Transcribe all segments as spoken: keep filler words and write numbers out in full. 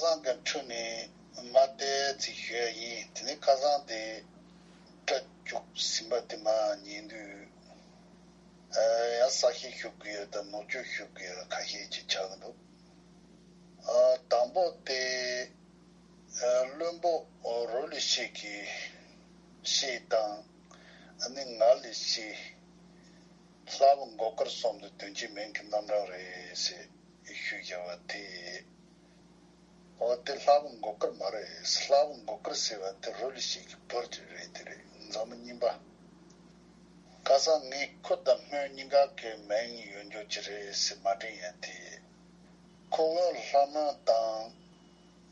ཁང་གི་འཕྲོས་ནས་མ་བལྟས་ཚིག་ཞུ་ཡ་ཡིན། དེ་ནས་ཁ་སང་དེ་སྐྲ་བཅུག་ཟིན་པ་དེ་མ་ཉན་དུས། ཡང་གསལ་བཤད་ཞུ་དགོས་ཡ་དང་ནོར་བཅོས་ཞུ་དགོས་ཡ་ཁ་ཤས་ཅིག་ཆགས་ཀྱི་འདུག་དང་པོ་དེ། བློན་པོ་རོ་ལི་ཤི་གི་ཤི་དང་། ཨ་ནི་ང་ལི་ཤི། ལྷ་བུ་མགོ་དཀར་གསུམ་དུ་དོན་གཅིག་མིང་གི་རྣམ་གྲངས་རེད་ཟེར་ཞུས་བཞག་པ་དེ། འོ་དེ་ལྷ་བུ་མགོ་དཀར་མ་རེད། ལྷ་བུ་མགོ་དཀར་ཟེར་བ་དེ་རོ་ལི་ཤི་གི་བུ་དེ་རེད། དེ་རེད། མཛངས་མ་གཉིས་པ། ཁ་སང་ངས་ཁོ་དང་སྨོན་གཉིས་ཀ་གི་མིང་ཡོད་འགྱོ་གི་རེད་ཟེར་མ་དྲན་ཡ་དེ། ཁོ་བོ་ལྷ་མོ་དང་།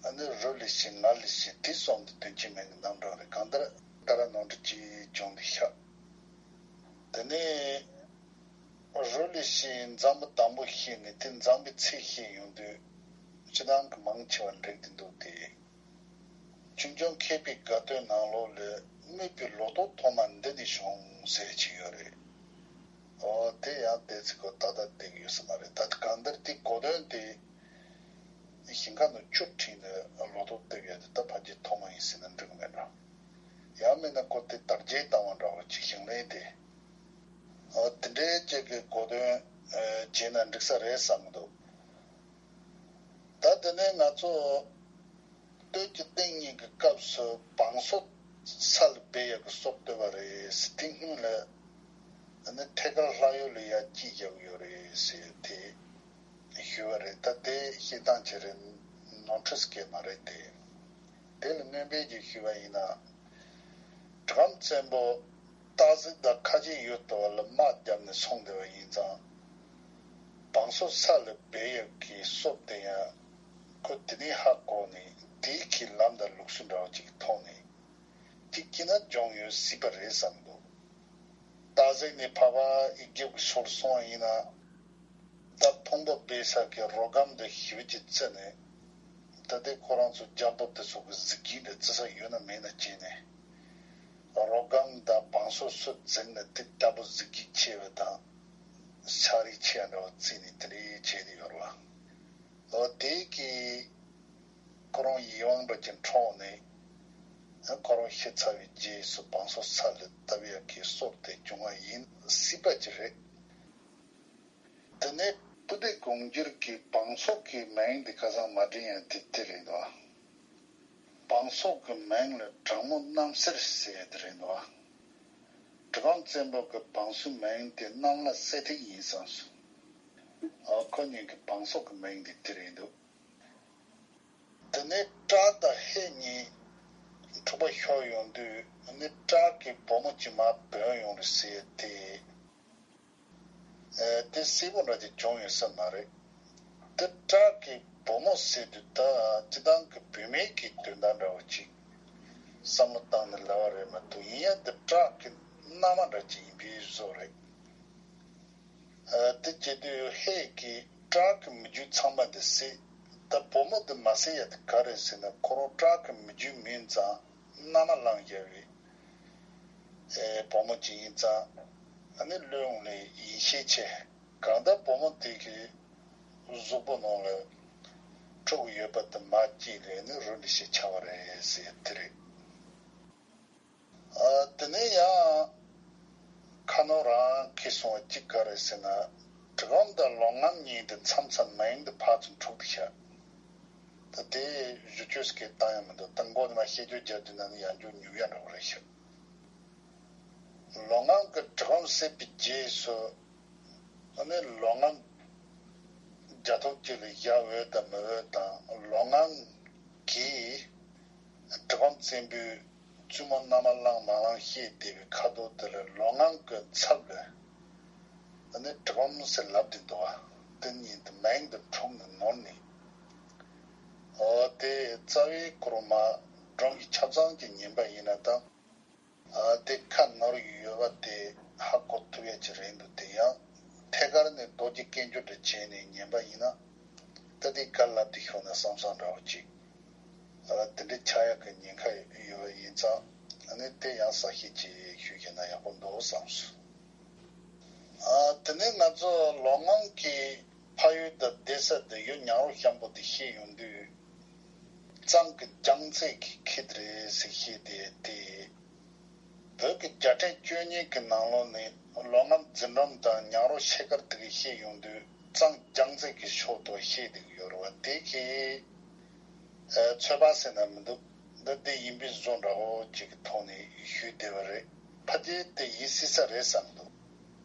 ཨ་ནི་རོ་ལི་ཤི་ང་ལི་ཤི་དེ་གསུམ་དུ་དོན་གཅིག་མིང་གི་རྣམ་གྲངས་རེད། གང་ལྟར་ད་ར་ནོར་འཁྲུལ་ཅིག་བྱུང་འདུག་ཤག་དེ་ནས་རོ་ལི་ཤི་མཛངས་མ་དང་པོ་ཤི་ནས་དེ་མཛངས་མའི་ཚེ་ཤི་ཡོང་དུས་སྤྱི་བཏང་གི་མང་ཆེ་བ་འགྲིག་གི་འདུག་སྟེ། ཆོས་འབྱུང་མཁས་པའི་དགའ་སྟོན་ནང་ལོགས་ལ་དམིགས་པའི་ལོ་ཏོག་ཐོག་མ་འདི་ནས་བྱུང་ཟེར་གྱི་ཡོད་རེད། འོ་དེ་ཡང་བལྟས་ཚེ་ཁོ་ཏག་ཏག་བསྡད་ཀྱི་ཡོད་ས་མ་རེད། ད་གང་ལྟར་དེ་གོ་དོན་དེ་ཞིང་ཁ་ནང་ཆུ་ཁྲིད་ནས་ལོ་ཏོག་བཏབ་ཡ་དེ་ད་ཕལ་ཆེར་ཐོག་མ་ཡིན་ཟེར་ན་འགྲིག་མེད་འགྲོ། ཡང་མིན་ན་ཁོ་དེ་དར་རྒྱས་བཏང་བ་འདྲ་བོ་ཅིག་ཞིང་ལས་དེ། འོ་དེ་འདྲའི་ཅིག་གི་གོ་དོན་བྱས་ན་འགྲིག་ས་རེད་བསམ་གྱི་འདུག་ད་དེ་ནས་ང་ཚོ་སྟོད་ཀྱི་སྟེང་གཉིས་ཀྱི་སྐབས་སུ་བང་སོ་ས་ལ་སྦས་ཡག་གི་སྲོལ་བཏོད་པ་རེད་ཟེར། དེ་སྔོན་ལ་ཨ་ནི་ཐད་ཀར་ལྷ་ཡུལ་ལ་ཡར་སྐྱེས་བཞག་ཡོད་རེད་ཟེར་དེ་ཞུས་པ་རེད། ད་དེ་བཤད་སྟངས་བྱས་རེད། ནོར་འཁྲུལ་སྐད་མ་རེད་དེ། དེ་ལ་སྔོན་དཔེ་ཅིག་ཞུས་པ་ཡིན་ན། གྲི་གུམ་བཙན་པོ་སྟག་གཟིག་དང་ཁ་ཆེ་ཡུལ་དུ་བ་ལ་དམག་བརྒྱབ་ནས་སོང་བསྡད་པ་ཡིན་ཙང་། བང་སོ་ས་ལ་སྦས་ཡག་གི་སྲོལ་དེ་ཡང་ཁོ་དེ་ནས་ཧ་གོ་ནས་དེའི་གི་ལམ་དང་ལུགས་སྲོལ་འདྲ་བ་ཅིག་མཐོང་ནས་དེ་སྐྱིད་ན་སྦྱོང་ཡོད་སྲིད་པ་རེད་བསམ་འདུག་སྟག་གཟིག་ནས་འཕགས་པ་ཡི་རྒྱབ་ཀྱི་ཕྱོགས་སོང་བ་ཡིན་ན། ད་ཕུང་པོ་སྦས་ས་གི་རོ་སྒམ་འདི་ཞིབ་ཀྱིས་བརྩི་ནས། ད་ལྟའི་ཁོ་རང་ཚོ་རྒྱལ་པོ་དེ་ཚོ་གི་གཟི་བརྗིད་འདི་བརྩི་ས་ཡོད་ན་མེད་ན་བྱས་ནས། རོ་སྒམ་དང་བང་སོ་སུ་བརྩིགས་ནས་དེ་ལྟ་བུ་གཟི་བརྗིད་ཆེ་བ་དང་། ཤ་རིགས་ཆེ་བ་འདྲ་བ་བརྩིས་ནས་དེ་འདྲའི་བྱས་ཏེ་ཡོད་རེད་བ། འོ་དེ་གི་ཁོ་རང་ཡིད་དབང་འདྲ་ཅིག་འཕྲོག་ནས། ཁོ་རང་ཤི་ཚར་བའི་རྗེས་སུ་བང་སོ་ས་ལ་བཏབ་ཡག་གི་སྲོལ་དེ་བྱུང་བ་ཡིན་སྲིད་པ་ཅིག་རེད། དེ་ནས་སྤུ་ལྡེ་གུང་གྱུར་གྱི་བང་སོ་གི་མིང་དེ་ཁ་སང་མ་དྲན་ཡ་དེ་དེ་རེད་འདུག་བང་སོ་གི་མིང་ལ་དྲག་མོ་གནམ་སེར་ཟེར་ཡ་དེ་རེད་འདུག་གྲི་གུམ་བཙན་པོ་གི་བང་སོའི་མིང་དེ་གནམ་ལྷ་སེར་ཐིག་ཡིན་བསམ་སོང་། ཨ་ཁོ་གཉིས་ཀྱི་བང་སོ་གི་མིང་དེ་དེ་རེད་འདུག་དེ་ནས་བྲག་དང་ཧེ་གཉིས་འཁྲུག་པ་ཤོར་ཡོང་དུས་ནི་བྲག་གི་བུ་མོ་གཅིག་མར་བུད་ཡོང་རེད་ཟེར་ཏེ། དེ་གསལ་པོ་འདྲ་ཅིག་བྱུང་ཡོད་ས་མ་རེད། དེ་བྲག་གི་བུ་མོ་ཟེར་དུས་ད་སྤྱི་བཏང་གི་བུད་མེད་ཀྱི་དོན་དག་འདྲ་བོ་ཅིག་བསམ་བློ་བཏང་ནས་ལབ་པ་རེད་མ་གཏོགས་ཡིན་ཡང་དེ་བྲག་གི་མནའ་མ་འདྲ་ཅིག་ཡིན་པའི་བཟོ་རེད། དེ་བྱེད་དུས་ཧེ་གིས་བྲག་གི་མི་རྒྱུད་ཚང་མ་འདི་བསད། ད་བུ་མོ་འདི་མ་བསད་ཡ་དེ་ག་རེད་ཟེར་ན་ཁོ་རང་བྲག་གི་མི་རྒྱུད་མིན་ཙང་མནའ་མ་བླངས་བཞག་པའི་བུ་མོ་ཅིག་ཡིན་ཙང་ཨ་ནི་བློས་ཡོང་ལས་ཡིད་ཆེས་ཆེ། གང་ལྟར་བུ་མོ་དེ་གི་གཟུགས་པོ་ནང་ལ་འཁྲུག་ཡོད་པ་དེ་མ་སྐྱེས་ལས་ནི་རུ་འདི་ཞེས་བྱ་བ་རེད་ཟེར་དེ་རེད། ཨ་དེ་ནས་ཡང་ཁ་ནོར་རང་གིས་གསུངས་པ་གཅིག་ག་རེ་ཟེར་ན། གྲི་གུམ་དང་ལོ་ངམ་གཉིས་དེ་མཚམས་མཚམས་མིང་དེ་ཕར་ཚུར་འཁྲུག་སྟེ་ཤག་ད་དེ་བཞུ་བཅོས་སྐད་བཏང་ཡ་མི་འདུག་ད་མགོ་དེ་མ་བཤད་རྒྱུ་རྒྱབ་དུས་ན་ནི་ཡང་རྒྱུ་ཉུག་ཡ་འདྲ་བོ་རེད་ཤག་ལོ་ངམ་གྱིས་གྲི་གུམ་བསད་པའི་རྗེས་སུ་ཨ་ནི་ལོ་ངམ་རྒྱ་ཐོག་གཅིག་ལ་བཞག་འོས་དང་མི་འོས་དང་ལོ་ངམ་གྱིས་གྲི་གུམ་བཙན་པོའི་བཙུན་མོ་མནའ་མ་བླངས་མ་བླངས་བཤད་བསྡད་པའི་ཁ་དོག་དེ་ལ་ལོ་ངམ་གྱི་ཚབ་ལ་ཨ་ནི་གྲི་གུམ་ཟེར་ལབ་བསྡད་འདུག་བ། དེ་གཉིས་དེ་མིང་དེ་འཁྲུག་ནས་ནོར་ནས། འོ་དེ་རྩ་བའི་སྐོར་མ་སྒྲུང་གི་ཆ་ཚང་གཅིག་ཉན་པ་ཡིན་ན་ད། ཨ་དེ་ཁ་ནོར་ཡོད་པ་དེ་ཧ་གོ་ཐུབ་ཡ་ཅིག་རེད་འདུག་དེ་ཡང་ཐད་ཀར་ནས་རྡོ་རྗེ་སྐད་འགྱུར་དུ་བྱས་ནས་ཉན་པ་ཡིན་ན་ད་དེ་ག་ལབ་དེ་ཤོར་ན་བསམ་བསམ་འདྲ་བོ་ཅིག་ཨ་དེ་འདྲ་ཆགས་ཡག་གི་ཉེན་ཁ་ཡོད་པ་ཡིན་ཙང་ཨ་ནི་དེ་ཡང་གསལ་བཤད་ཅིག་ཞུས་བཞག་ན་ཡག་པོ་འདུག་བསམ་སོང་། ཨ་དེ་ནས་ང་ཚོ་ལོ་ངམ་གྱི་ཕ་ཡུལ་དང་སྡོད་ས་དེ་ཡུལ་ཉང་རོ་ཤམ་པོ་དེ་ཤེས་ཡོང་དུས། གཙང་གི་རྒྱང་རྩེ་གི་ཁྱི་དེ་རེད་ཟེར་བཤད་དེ་དེ། བོད་ཀྱི་རྒྱལ་ཕྲན་བཅུ་གཉིས་ཀྱི་ནང་ལོགས་ནས་ལོ་ངམ་རྫུན་འབྲུམ་དང་ཉང་རོ་ཤེལ་དཀར་དེ་གི་བཤད་ཡོང་དུས་གཙང་རྒྱང་རྩེ་གི་ཕྱོགས་དུ་བཤད་དེ་གི་ཡོད་རེད་བ། དེ་གི་ཨ་ཚོད་དཔག་ཟེར་ན་མི་འདུག་འདི་འདི་ཡིན་པའི་བཟོ་འདྲ་བོ་ཅིག་གི་ཐོག་ནས་ཞུས་བསྡད་པ་རེད། ཕལ་ཆེར་དེ་ཡིན་སྲིད་ས་རེད་བསམ་འདུག་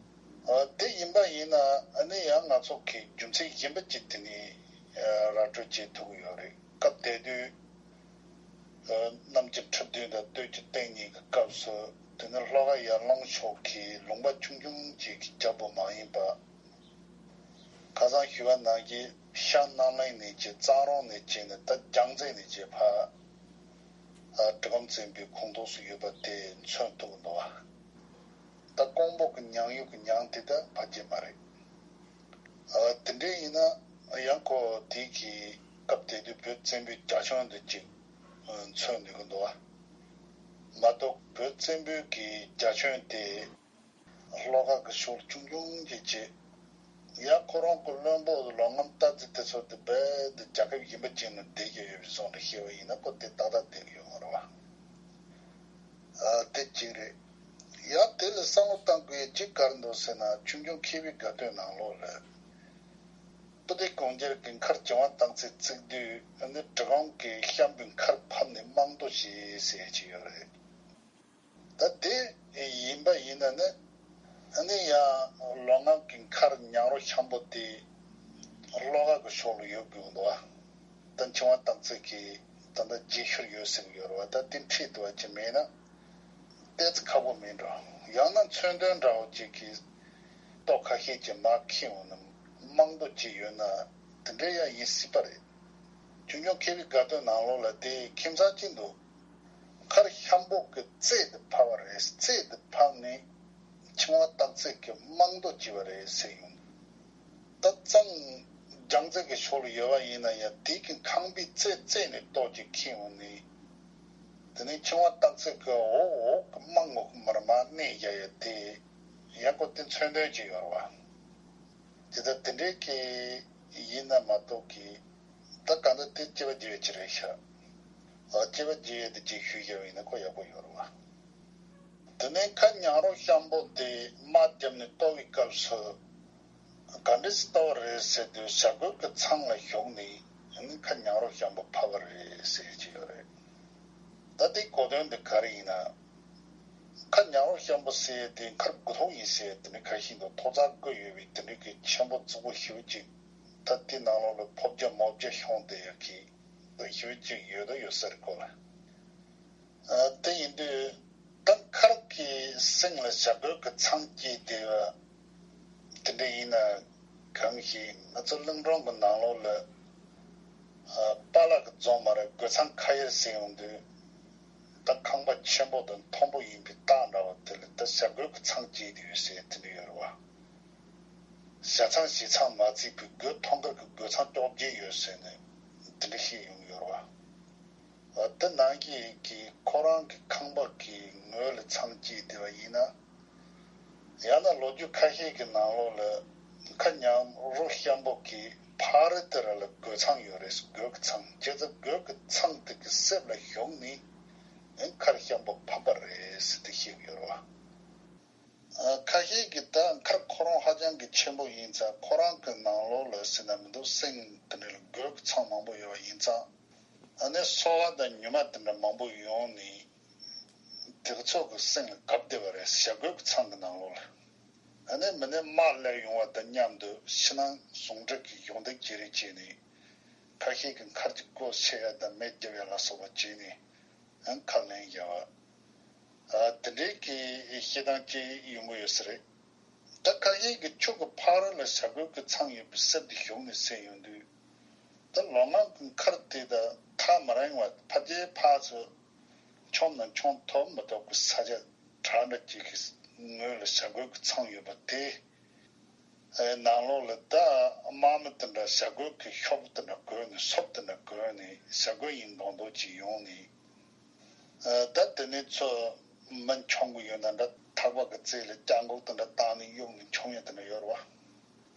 ཨ་དེ་ཡིན་པ་ཡིན་ན་ཨ་ནི་ཡང་ང་ཚོ་གི་རྒྱུ་མཚན་གཞན་པ་ཅིག་དེ་ནས་ཨ་ར་སྤྲོད་བྱེད་ཐུབ་ཀྱི་ཡོད་རེད། སྐབས་དེ་དུས་ཨ་གནམ་གྱི་ཁྲི་བདུན་དང་སྟོད་ཀྱི་སྟེང་གཉིས་ཀྱི་སྐབས་སུ་དེ་ནི་ལྷོ་ཁ་ཡར་ཀླུང་ཕྱོགས་ཀྱི་ལུང་པ་ཆུང་ཆུང་ཅིག་གི་རྒྱལ་པོ་མ་ཡིན་པ། ཁ་སང་ཞུས་པ་ནང་བཞིན་ཤར་རྣམ་གླིང་ནས་ཀྱི་གཙང་རོང་ནས་ཀྱི་ནི་ད་རྒྱང་རྩེ་ནས་ཀྱི་ཕ། ཨ་གྲི་གུམ་བཙན་པོའི་ཁོངས་གཏོགས་སུ་ཡོད་པ་དེ་མཚོན་ཐུབ་འདུག་བ། ད་ཀོང་པོ་གི་ཉང་ཡུལ་གྱི་ཉང་དེ་ད་ཕ་རྒྱལ་མ་རེད། ཨ་དེ་འདྲས་ཡིན་ན་ཡང་ཁོ་དེ་གི་སྐབས་དེ་དུས་བོད་བཙན་པོའི་རྒྱ་ཁྱོན་དུ་ཅིག་མཚོན་འདུག་གི་འདུག་བ། མ་གཏོགས་བོད་བཙན་པོའི་གི་རྒྱ་ཁྱོན་དེ། ལྷོ་ཁ་གི་ཕྱོགས་ཆུང་ཆུང་ཅིག་བྱས། ཡང་ཁོ་རང་གི་བློན་པོ་ལོ་ངམ་རྟ་རྫི་དེ་ཚོ་དེ་རྦད་དེ་རྒྱལ་ཁབ་གཞན་པ་ཅིག་ནང་བསྡད་ཀྱི་ཡོད་པའི་བཟོ་འདྲ་བཤད་པ་ཡིན་ན་ཁོ་དེ་ཏག་ཏག་བསྡད་ཀྱི་ཡོད་མ་རེད་བ། ཨ་དེ་གཅིག་རེད། ཡང་དེ་ལ་བསམ་བློ་བཏང་དགོས་ཡ་གཅིག་ག་རེ་འདུག་ཟེར་ན་ཆོས་འབྱུང་མཁས་པའི་དགའ་སྟོན་ནང་ལོགས་ལ། སྤུ་ལྡེ་གུང་རྒྱལ་གྱི་མཁར་ཆིང་བ་སྟག་རྩེ་བརྩིགས་དུས་ཨ་ནི་གྲི་གུམ་གྱི་ཤམ་བུའི་མཁར་ཕབ་ནས་རྨང་རྡོ་བྱས་ཟེར་གྱི་ཡོད་རེད། ད་དེ་ཡིན་པ་ཡིན་ན་ནི་ཨ་ནི་ཡང་ལོ་ངམ་གྱི་མཁར་ཉང་རོ་ཤམ་པོ་དེ་ལྷོ་ཁ་གི་ཕྱོགས་ལ་ཡོད་དགོས་འདུག་བ། ད་ཆིང་བ་སྟག་རྩེ་གི་ད་ལྟ་རྗེས་ཤུལ་ཡོད་ཟེར་གི་ཡོད་རེད་བ། ད་དེ་འཁྲིད་དུ་བ་ཅི་མེད་ན་ཏོག་ཙམ་ཁག་པོ་མིན་འགྲོ། ཡང་ན་མཚོན་དོན་འདྲ་བོ་ཅིག་གི་ཏོག་ཁ་ཤས་ཀྱི་མར་ཁེངས་འོང་ན་རྨང་རྡོ་ཅིག་ཡོད་ན་དེ་འདྲ་ཡང་ཡིན་སྲིད་པ་རེད། ཆོས་འབྱུང་མཁས་པའི་དགའ་སྟོན་ནང་ལོགས་ལ་དེ་ཁྱིམ་ཚང་གཅིག་འདུག་མཁར་ཤམ་པོ་གི་རྩེ་དེ་ཕབ་པ་རེད། རྩེ་དེ་ཕབ་ནས་ཆིང་བ་སྟག་རྩེ་གི་རྨང་རྡོ་བྱས་པ་རེད་ཟེར་ཡོང་། ད་གཙང་རྒྱང་རྩེ་གི་ཕྱོགས་ལ་ཡོད་པ་ཡིན་ན་ཡང་དེ་གི་ཁང་པའི་རྩེ་རྩེ་ནས་ཏོག་ཅིག་ཁེངས་འོང་ནས། དེ་ནས་ཆིང་བ་སྟག་རྩེ་གི་འོག་འོག་གི་རྨང་འོག་གི་མར་མར་མནན་བཞག་ཡ་དེ་ཡང་ཁོ་དེ་མཚོན་དོན་ཅིག་ཡོད་རེད་བ། དེ་ལྟར་དེ་འདྲའི་གི་ཡིན་ན་མ་གཏོགས་གི་ད་ག་འདྲ་དེ་སྐྱེ་བ་རྒྱལ་བའི་ཅི་རེད་ཤག་ཨ་སྐྱེ་བ་རྒྱལ་བའི་དེ་ཅིག་ཞུས་བཞག་པ་ཡིན་ན་ཁོ་ཡག་པོ་ཡོད་རེད་བ། དེ་ནས་མཁར་ཉང་རོ་ཤམ་པོ་དེ་དམག་བརྒྱབ་ནས་གཏོར་བའི་སྐབས་སུ་ག་འདྲས་སེ་གཏོར་བ་རེད་ཟེར་དུས་བྱ་རྒོད་ཀྱི་ཚང་ལ་ཞུགས་ནས་ཨ་ནི་མཁར་ཉང་རོ་ཤམ་པོ་ཕབ་པ་རེད་ཟེར་གྱི་ཡོད་རེད། ད་དེའི་གོ་དོན་འདི་ག་རེ་ཡིན་ན། མཁར་ཉང་རོ་ཤམ་པོ་ཟེར་དེ་མཁར་དགུ་ཐོག་ཡིན་ཟེར་དེ་འདྲ་ཁ་ཤས་འདུག་ཐོག་རྩེག་དགུ་ཡོད་པའི་དེ་འདྲ་གི་ཆེན་པོ་རྫིག་པོ་ཞེ་པོ་ཅིག་ད་དེ་ནང་ལོགས་ལ་ཕོ་བརྒྱ་མོ་བརྒྱ་ཤོང་བསྡད་ཡག་གི་ད་ཞེ་པོ་ཅིག་ཡོད་ད་ཡོད་ས་རེད་ཁོ་ལ། ཨ་དེ་ཡིན་དུས་ད་མཁར་གྱི་གསེང་ལ་བྱ་རྒོད་ཀྱི་ཚང་སྐྱེས་བསྡད་པ་དེ་འདྲ་ཡིན་ན་གང་ཞིག་ང་ཚོ་གླིང་སྒྲུང་གི་ནང་ལོགས་ལ་ཨ་པཱ་ལགས་ཀྱི་རྫོང་མ་རེད་རྒོད་ཚང་ཁ་ཡར་ཟེར་ཡོང་དུས། ད་ཁང་པ་ཆེན་པོ་དང་མཐོན་པོ་ཡིན་པའི་རྟགས་འདྲ་བ་དེ་ལ་ད་བྱ་རྒོད་ཀྱི་ཚང་སྐྱེས་ཡོད་ཟེར་དེ་འདྲ་ཡོད་རེད་བ། བྱ་ཚང་བྱེ་ཚང་མ་བརྩིས་པའི་རྒོད་ཐང་དཀར་གྱི་རྒོད་ཚང་བཅོ་བརྒྱད་ཡོད་ཟེར་ནས་དེ་འདྲ་བཤད་ཡོང་གི་ཡོད་རེད་བ། ད་ནང་གི་གི་ཁོ་རང་གི་ཁང་པ་གི་ངོས་ལ་ཚང་སྐྱེས་བསྡད་པ་ཡིན་ན། ཡང་ན་ལོ་རྒྱུས་ཁ་ཤས་ཀྱི་ནང་ལོགས་ལ་མཁར་ཉང་རོ་ཤམ་པོ་གི་ཕ་རི་དེ་ར་ལ་རྒོད་ཚང་ཡོད་རེད། རྒོད་ཀྱི་ཚང་བྱས་ཙང་རྒོད་ཀྱི་ཚང་དེ་གི་གསེབ་ལ་ཞུགས་ནས་མཁར་ཤམ་པོ་ཕབ་པ་རེད་ཟེར་ཏེ་བཤད་ཀྱི་ཡོད་རེད་བ། ཁ་ཤས་ཀྱིས་ད་མཁར་ཁོ་རང་ཧ་ཅང་གི་ཆེན་པོ་ཡིན་ཙང་ཁོ་རང་གི་ནང་ལོགས་ལ་ཟེར་ན་མི་འདུག་གསེང་དེ་འདྲ་ལ་རྒོད་ཀྱི་ཚང་མང་པོ་ཡོད་པ་ཡིན་ཙང་ཨ་ནི་སོ་པ་དང་ཉི་མ་དེ་འདྲ་མང་པོ་ཡོང་ནས། དེ་ཚོ་གི་སེམས་ལ་བརྒྱབ་བསྡད་པ་རེད། བྱ་རྒོད་ཀྱི་ཚང་གི་ནང་ལོགས་ལ། ཨ་ནི་མི་ནི་དམག་སླེབས་ཡོང་བ་དང་མཉམ་དུ་ཕྱི་ནང་ཟུང་འབྲེལ་གྱི་གཞོགས་འདེགས་བྱེད་རེས་བྱས་ནས། ཁ་ཤས་ཀྱིས་མཁར་གྱི་སྒོ་ཕྱེ་ཡ་དང་མེ་བརྒྱབ་ཡ་ལ་སོགས་པ་བྱས་ནས་ཨ་ཁ་ལེན་བཞག་པ། ཨ་དེ་འདྲའི་གི་བཤད་སྟངས་ཅིག་ཡོང་གི་ཡོད་ས་རེད། ད་ཁ་ཤས་ཀྱིས་ཆུ་གི་ཕ་རོལ་ལ་བྱ་རྒོད་ཀྱི་ཚང་ཡོད་པའི་གསེབ་དེ་ཞུགས་ནས་བསད་ཡོང་དུས། ད་ལོ་ངམ་གྱི་མཁར་དེ་དང་ཐག་མི་རིང་བ་ཕལ་ཆེར་ཕར་ཚུར་མཆོང་ན་མཆོང་ཐུབ་མི་ཐུབ་ཀྱི་ས་ཆ་བྲག་འདྲ་ཅིག་གི་ངོས་ལ་བྱ་རྒོད་ཀྱི་ཚང་ཡོད་པ་དེ། ཨེ་ནང་ལོགས་ལ་ད་དམག་མི་དེ་འདྲ་བྱ་རྒོད་ཀྱི་ཤོག་དེ་འདྲ་གོན་ནས་སོབ་དེ་འདྲ་གོན་ནས་བྱ་རྒོད་ཡིན་མདོག་མདོག་ཅིག་ཡོང་ནས། ཨ་ད་དེ་ནས་ཚུར་མི་མཆོང་གི་ཡོད་ན་འདྲ་ཐག་པ་གི་རྩེ་ལ་སྐྱ་འགོག་དེ་འདྲ་བཏང་ནས་གཡུག་ནས་མཆོང་ཡ་དེ་འདྲ་ཡོད་རེད་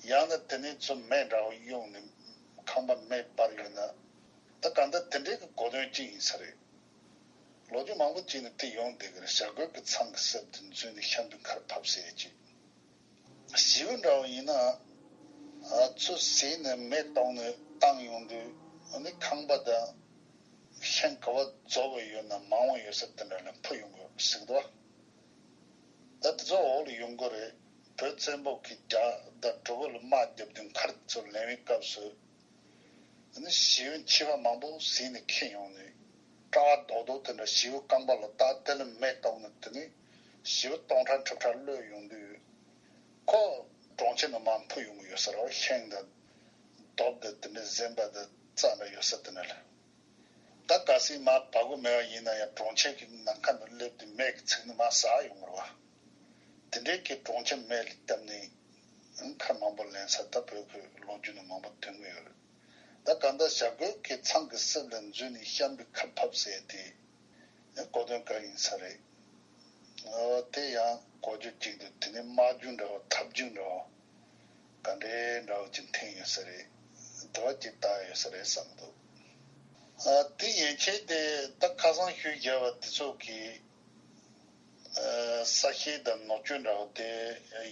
བ། ཡང་ན་དེ་ནས་ཚུར་མེ་འདྲ་བོ་གཡུག་ནས་ཁང་པ་མེ་སྤར་ཡོད་ན། ད་གང་ལྟར་དེ་འདྲའི་གི་གོ་དོན་ཅིག་ཡིན་ས་རེད། ལོ་རྒྱུས་མང་པོ་ཅིག་ནས་དེ་ཡོང་བསྡད་ཀྱི་རེད། བྱ་རྒོད་ཀྱི་ཚང་གི་གསེབ་དེ་འཛུལ་ནས་ཤམ་བུའི་ཁར་བབས་ཟེར་ཅིག་ཞི་བ་འདྲ་བོ་ཡིན་ན། ཨ་ཚོས་ཟིན་ནས་མེ་གཏོང་ནས་བཏང་ཡོང་དུས་ཨ་ནི་ཁང་པ་དང་ཤིང་ག་བ་རྫོབ་པ་ཡོད་ན་མང་བ་ཡོད་ས་དེ་འདྲ་ལ་འཕུར་ཡོང་གི་ཟེར་གི་འདུག་ད་དེ་ཚོ་འོག་ལ་ཡོང་གི་རེད། བོད་བཙན་པོ་གིས་རྒྱ་དང་གྲུ་གུ་ལ་དམག་བརྒྱབ་སྟེ་མཁར་ཚོ་ལེན་པའི་སྐབས་སུ། ཨ་ནི་ཞི་བའི་མཆེ་བ་མང་པོ་ཟིན་ནས་ཁེངས་ཡོང་ནས་སྐྲ་བ་རྡོག་རྡོག་དེ་འདྲ་ཞི་བའི་རྐང་པ་ལ་བཏགས། དེ་ལ་མེ་གཏོང་ནས་དེ་ནས་ཞི་བ་སྟོང་ཕྲག་ཁྲི་ཕྲག་གློད་ཡོང་དུས། ཁོ་གྲོང་ཁྱེར་ནང་མར་འཕུར་ཡོང་གི་ཡོད་ས་རེད་བ། ཤིང་དང་རྡོ་དང་དེ་འདྲ་གཟན་པ་དང་རྩྭ་འདྲ་ཡོད་ས་དེ་འདྲ་ལ། ད་གལ་སྲིད་མར་བབས་ཀྱི་མེད་པ་ཡིན་ན་ཡང་གྲོང་ཁྱེར་གྱི་ནང་ཁ་ནང་སླེབས་ཏེ་མེ་གིས་ཚིག་ནས་མར་ཟག་ཡོང་གི་རེད་བ། དེ་འདྲའི་གི་གྲོང་ཁྱེར་མེ་ལ་བཏབ་ནས་མཁར་མང་པོ་ལེན་ས་ད་བོད་ཀྱི་ལོ་རྒྱུས་ནང་མང་པོ་ཐོན་གྱི་ཡོད་རེད། ད་གང་ལྟར་བྱ་རྒོད་ཀྱི་ཚང་གི་གསེབ་ལ་འཛུལ་ནས་ཤམ་བུའི་ཁར་བབས་ཟེར་དེ་གོ་དོན་ག་ཡིན་ས་རེད། ཨོ་དེ་ཡང་གོ་རྒྱུ་གཅིག་འདུག་དེ་ནས་དམག་རྒྱུག་འདྲ་བོ་འཐབ་རྒྱུག་འདྲ་བོ་ག་འདྲའི་འདྲ་བོ་ཅིག་འཐེན་ཡོད་ས་རེད། དེ་བ་ཅིག་བཏགས་ཡོད་ས་རེད་བསམ་འདུག་ཨ་དེ་ཡན་ཆད་དེ་ད་ཁ་སང་ཞུས་བཞག་པ་དེ་ཚོ་གི་ཨ་གསལ་བཤད་དང་ནོར་བཅོས་འདྲ་བོ་དེ་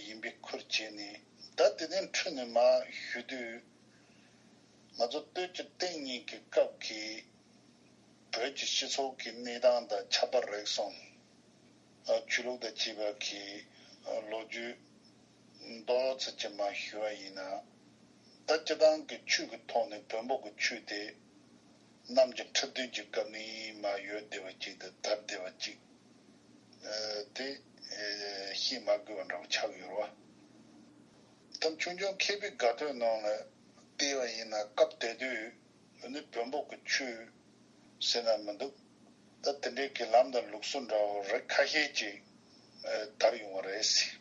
ཡིན་པའི་ཁུལ་བྱས་ནས། ད་དེ་ནས་འཕྲོས་ནས་མར་ཞུ་དུས། ང་ཚོ་སྟོད་ཀྱི་སྟེང་གཉིས་ཀྱི་སྐབས་ཀྱི་བོད་ཀྱི་སྤྱི་ཚོགས་ཀྱི་གནས་སྟངས་དང་ཆབ་དཔལ་རིག་གཞུང་། ཆོས་ལུགས་དང་བཅས་པ་གི་ལོ་རྒྱུས་མདོར་ཙམ་ཅིག་མར་ཞུ་བ་ཡིན་ན། ད་སྤྱིར་བཏང་གི་ཆོས་ཀྱི་ཐོག་ནས་བོན་པོ་གི་ཆོས་དེ་གནམ་གྱི་འཕྲལ་སྡུད་ཀྱི་སྐབས་ནས་མར་ཡོད་བསྡད་པ་ཅིག་དང་དར་བསྡད་པ་ཅིག་དེ་བཤད་མ་དགོས་པ་འདྲ་བོ་ཆགས་ཡོད་རེད་བ། ད་ཆུང་ཆུང་མཁས་པའི་དགའ་སྟོན་ནང་ལ་བལྟས་པ་ཡིན་ན་སྐབས་དེ་དུས་ནི་བོན་པོ་གི་ཆོས་ཟེར་ན་མི་འདུག་ད་དེ་འདྲའི་གི་ལམ་དང་ལུགས་སྲོལ་འདྲ་བོ་རིགས་ཁ་ཤས་ཅིག་དར་ཡོང་བ་རེད་ཟེར།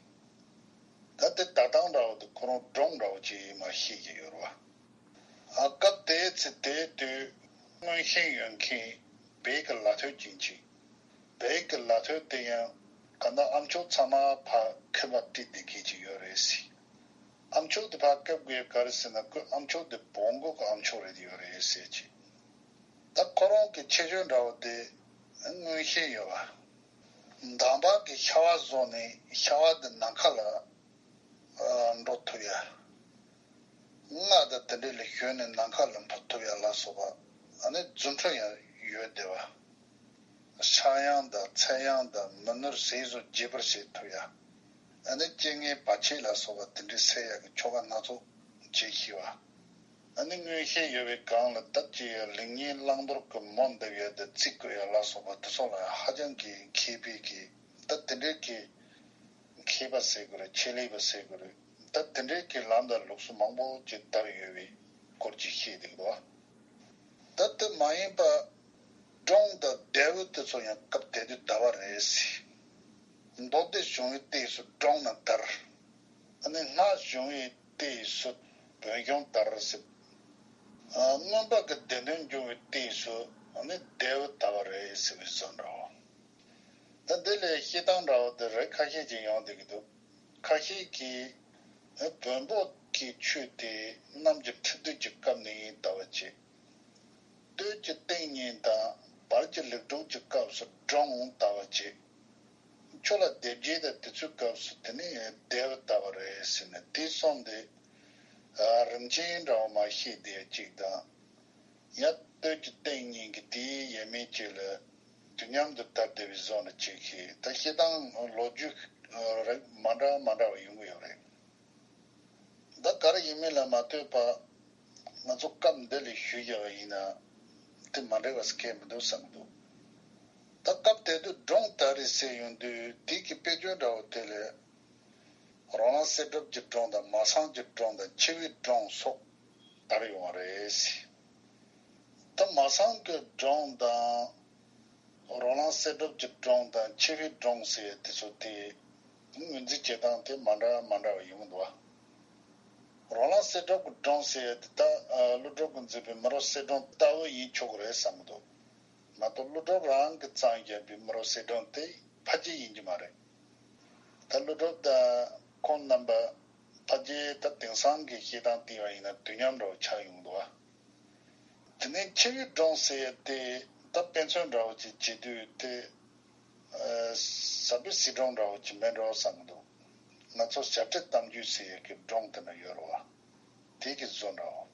ད་དེ་དར་སྟངས་འདྲ་བོ་དེ་ཁོ་རང་སྒྲུང་འདྲ་བོ་ཅིག་མར་བཤད་ཀྱི་ཡོད་རེད་བ། ཨ་སྐབས་དེའི་ཚེ་དེའི་དུས་མངོན་ཤེས་ཡོད་མཁན་བོད་ཀྱི་ལ་ཐོ་ཅིག་ཅིག་བོད་ཀྱི་ལ་ཐོ་དེ་ཡང་ག་ན་ཨ་མཆོག་ཚང་མ་ཕར་མཁས་པ་བཀྲིས་བསྡད་མཁན་ཅིག་ཡོད་རེད་ཟེར། ཨ་མཆོག་དེ་ཕར་སྐབས་དགོས་ག་རེ་ཟེར་ན་ཁོའི་ཨ་མཆོག་དེ་བོན་པོ་གི་ཨ་མཆོག་རེད་ཡོད་རེད་ཟེར་ཅིག་ད་ཁོ་རང་གི་ཁྱད་ཆོས་འདྲ་བོ་དེ་མངོན་ཤེས་ཡོད་པ། འདམ་བག་གི་ཤ་བ་བཟོས་ནས་ཤ་བ་དེ་ནམ་མཁའ་ལ་འགྲོ་ཐུབ་ཡ། རྔ་དང་དེ་འདྲ་ལ་ཞོན་ནས་ནམ་མཁའ་ལ་འཕུར་ཐུབ་ཡ་ལ་སོགས་པ། ཨ་ནི་རྫུ་འཕྲུལ་ཡང་ཡོད་བསྡད་པ། ཕྱྭ་གཡང་དང་ཚལ་གཡང་དང་མི་ནུར་ཟས་སུ་འགྱེད་པར་བྱེད་ཐུབ་ཡ། ཨ་ནི་སྤྱན་གཉིས་བར་ཆད་ལ་སོགས་པ་དེ་འདྲའི་སེལ་ཡ་གི་ཆོ་ག་སྣ་ཚོགས་བྱེད་ཤེས་པ། ཨ་ནི་མངོན་ཤེས་ཡོད་པའི་སྒང་ལ་ད་ཅི་ཡ་ལེགས་ཉེས་བླང་དོར་གྱི་མོ་འདེབས་ཡ་དང་རྩིས་བཀོད་ཡ་ལ་སོགས་པ་དེ་ཚོ་ལ་ཧ་ཅང་གི་མཁས་པའི་གི་ད་དེ་འདྲའི་གི་མཁས་པ་ཟེར་དགོས་རེད། ཆེད་ལས་པ་ཟེར་དགོས་རེད། ད་དེ་འདྲའི་གི་ལམ་དང་ལུགས་སྲོལ་མང་པོ་ཅིག་དར་ཡོད་པའི་སྐོར་ཅིག་བཤད་འདུག་གོ། ད་དེ་མ་ཡིན་པ་སྒྲུང་དང་ལྡེའུ་དེ་ཚོ་ཡང་སྐབས་དེ་དུས་དར་བ་རེད་ཟེར། མདོ་སྡེ་གཞུང་གི་དུས་སུ་སྒྲུང་རྣམས་དར། ཨ་ནི་སྔགས་གཞུང་གི་དུས་སུ་བོན་གཞུང་དར་ཟེར། ཨ་མངོན་པ་གི་བདེན་དོན་འབྱུང་བའི་དུས་སུ་ཨ་ནི་ལྡེའུ་དར་བ་རེད་ཟེར་བའི་བཟོ་འདྲ་བོ། ད་འདི་ལས་བཤད་སྟངས་འདྲ་བོ་དེ་རིགས་ཁ་ཤས་ཅིག་ཡོང་བསྡད་ཀྱི་འདུག་ཁ་ཤས་ཀྱིས་བོན་པོ་གི་ཆོས་དེ་གནམ་གྱི་འཕྲལ་སྡུད་ཀྱི་སྐབས་ནས་ཡིན་ལྟ་བུ་བྱེད། སྟོད་ཀྱི་སྟེང་གཉིས་དང་བར་གྱི་ལེགས་གྲུབ་ཀྱི་སྐབས་སུ་སྒྲུང་ལྟ་བུ་བྱེད། ཆོས་ལ་སྡེབ་སྦྱོར་དང་དེ་ཚོའི་སྐབས་སུ་དེ་ནི་ལྡེའུ་ལྟ་བུ་རེད་ཟེར་ནས་དེ་གསུམ་དེ་རིམ་ཅན་འདྲ་བོ་མར་བཤད་བསྡད་ཡ་གཅིག་དང་། ཡང་སྟོད་ཀྱི་སྟེང་གཉིས་ཀྱི་དེའི་ཡས་མས་བཅས་ལ་དུས་མཉམ་དུ་དར་བསྡད་པའི་བཟོ་འདྲ་ཅིག་གིས་ད་བཤད་སྟངས་ལོ་རྒྱུས་རིགས་མ་འདྲ་མ་འདྲ་བ་ཡོང་གི་ཡོད་རེད། ད་ག་རེ་ཡིན་མིན་ལ་མ་ལྟོས་པ། ང་ཚོ་སྐབས་འདི་ལ་ཞུས་བཞག་པ་ཡིན་ན་དེ་མ་འགྲིག་པ་ཟེར་མཁན་མི་འདུག་བསམ་གྱི་འདུག་ད་སྐབས་དེ་དུས་སྒྲུང་དར་རེད་ཟེར་ཡོང་དུས་དེ་གི་དཔེ་བརྗོད་འདྲ་བོ་དེ་ལས། རོ་ལངས་གསེར་སྒྲུབ་ཀྱི་སྒྲུང་དང་མ་སངས་ཀྱི་སྒྲུང་དང་འཆི་བའི་སྒྲུང་སོགས་དར་ཡོང་བ་རེད། ད་མ་སངས་ཀྱི་སྒྲུང་དང་རོ་ལངས་གསེར་སྒྲུབ་ཀྱི་སྒྲུང་དང་འཆི་བའི་སྒྲུང་ཟེར་དེ་ཚོ་དེ་ངོས་འཛིན་བྱེད་སྟངས་དེ་མ་འདྲ་མ་འདྲ་བ་ཡོང་གི་འདུག་བ། རོ་ལངས་གསེར་སྒྲུབ་ཀྱི་སྒྲུང་ཟེར་དེ་ད་ཀླུ་སྒྲུབ་ཀྱིས་མཛད་པའི་མི་རོ་གསེར་སྒྲོན་ལྟ་བུ་ཡིན་ཆོག་གི་རེད་བསམ་གྱི་འདུག་མ་གཏོགས་ཀླུ་སྒྲུབ་རང་གིས་བརྩམས་བཞག་པའི་མི་རོ་གསེར་སྒྲོན་དེ་ཕལ་ཆེར་ཡིན་གྱི་མ་རེད། ད་ཀླུ་སྒྲུབ་དང་ཁོང་རྣམ་པ་ཕལ་ཆེར་ད་དེང་སང་གི་བཤད་སྟངས་བལྟས་པ་ཡིན་ན་དུས་མཉམ་འདྲ་བོ་ཆགས་ཡོང་གི་འདུག་བ། དེ་ ནས་འཆི་བའི་སྒྲུང་ཟེར་ཡ་དེ་ད་དཔེ་མཚོན་འདྲ་བོ་ཅིག་བྱེད་དུས་དེ་ཟབ་པའི་སྲིད་སྒྲུང་འདྲ་བོ་ཅིག་མེད་འགྲོ་བསམ་གི་འདུག་ང་ཚོ་ཞབས་ཁྲའི་གཏམ་རྒྱུད་ཟེར་ཡ་གི་སྒྲུང་དེ་འདྲ་ཡོད་རེད་བ། དེ་གི་བཟོ་འདྲ་བོ།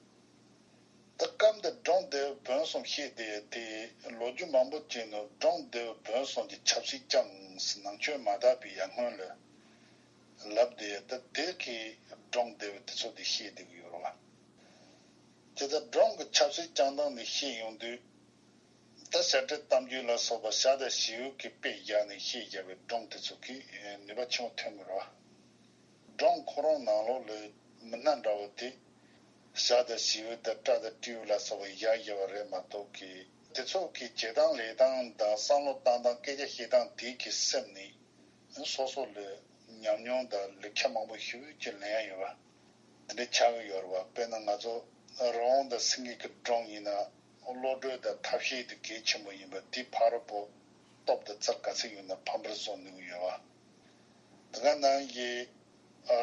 ད་སྐབས་འདིར་སྒྲུང་སྡེ་པའི་བོན་གསུམ་བཤད་དེ་དེ་ལོ་རྒྱུས་མང་པོ་བྱས་ནས་སྒྲུང་སྡེ་པའི་བོན་གསུམ་གྱི་ཆབ་སྲིད་བསྐྱངས་ནང་ཆོས་མ་དར་བའི་ཡར་སྔོན་ལ་ལབ་སྟེ་ད་དེ་གི་སྒྲུང་སྡེ་པའི་དེ་ཚོ་དེ་བཤད་བསྡད་ཀྱི་ཡོད་རེད་བ། དེ་ལྟར་སྒྲུང་གི་ཆབ་སྲིད་བསྐྱངས་སྟངས་ནས་བཤད་ཡོང་དུས། ད་བྱ་བྲལ་གཏམ་རྒྱུད་ལ་སོགས་པ་བྱ་དང་བྱིའུ་གི་དཔེ་བཞག་ནས་བཤད་བཞག་པའི་སྒྲུང་དེ་ཚོ་གིས་ནུས་པ་ཆེན་པོ་ཐོན་གྱི་རེད་བ། སྒྲུང་ཁོ་རང་ནང་ལོགས་ལ་མི་སྣ་འདྲ་བོ་དེ་བྱ་དང་བྱིའུ་དང་སྤྲ་དང་སྤྲེའུ་ལ་སོགས་པ་བཞག་བཞག་པ་རེད་མ་གཏོགས་ཀྱི་དེ་ཚོ་གི་བྱེད་སྟངས་ལས་སྟངས་དང་བསམ་བློ་བཏང་སྟངས་སྐད་ཆ་བཤད་སྟངས་དེ་གི་སེམས་ནི། སོ་སོ་ལ་ཉམས་མྱོང་དང་ལེགས་ཆ་མང་པོ་ཞེ་པོ་ཅིག་ལེན་ཡ་ཡོད་པ། དེ་འདྲ་ཆགས་ཀྱི་ཡོད་རེད་བ། དཔེར་ན་ང་ཚོ་རི་བོང་དང་སེང་གེ་གི་སྒྲུང་ཡིན་ན་བློ་གྲོས་དང་ཐབས་ཤེས་དེ་གལ་ཆེན་པོ་ཡིན་པ་དེ་ཕ་རོལ་པོ་སྟོབས་དང་རྩལ་ག་ཚད་ཡོད་ན་ཕམ་པར་བཟོ་ནུས་ཀྱི་ཡོད་པ། དེ་ག་ནང་བཞིན་